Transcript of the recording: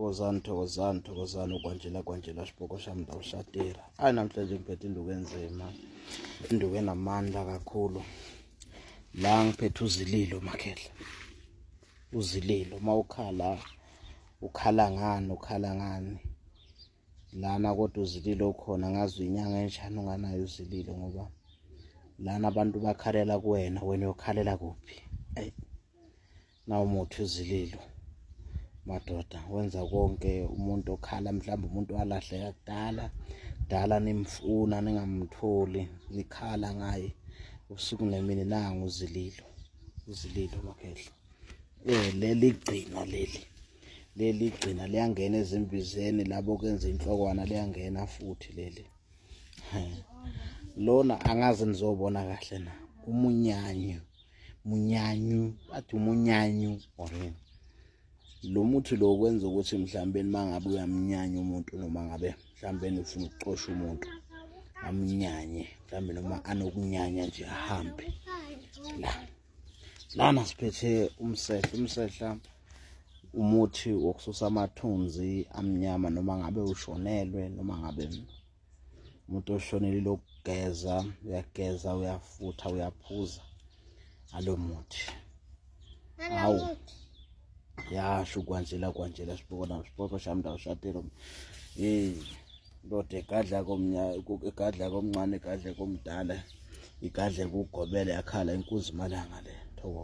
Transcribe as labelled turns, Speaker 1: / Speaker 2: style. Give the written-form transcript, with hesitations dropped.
Speaker 1: Thokozani, thokozani, thokozani ukwanjela kwanjela sipoko sami ndawushatira. Ayi namhlanje ngiphethe induku enzima, induku enamandla kakhulu. La ngiphethe uzililo makhehla. Uzililo uma ukhala ukhala ngani ukhala ngani lana kodwa uzililo ukhona ngazi inyanga enjani unganayo uzililo ngoba lana abantu bakhalela kuwena wena uyokhalela kuphi? Ayi. Nawumuthi uzililo madoda wenza konke umuntu okhala mhlawumbe umuntu walahleka kudala dala nimfuna ningamtholi nikhala ngaye ubusuku nemini nangu uzililo uzililo makhehla eh leli gcina leli leli gcina liyangena ezimbizeni labo kwenza inhlokwana liyangena futhi leli lona angazi nizobona kahle na umunyanyo munyanyu bathi umunyanyu or lo muthi lo kwenza ukuthi mhlawumbe uma ngabe uyamnyanya umuntu noma ngabe mhlawumbe ufuna ukucosha umuntu amnyanye mhlawumbe noma anokunyanya nje ahambe la lana siphethe umsehla umsehla umuthi wokususa amathunzi amnyama noma ngabe ushonelwe noma ngabe umuntu oshonele lokugeza uyageza uyafutha uyaphuza alo muthi hawu yasho kwanjela kwanjela sibona siboko shamda ushatelo hey ndoda egadla komnya egadla komncane egadle komdala igadle kugobele yakhala inkunzi malanga le thokoza.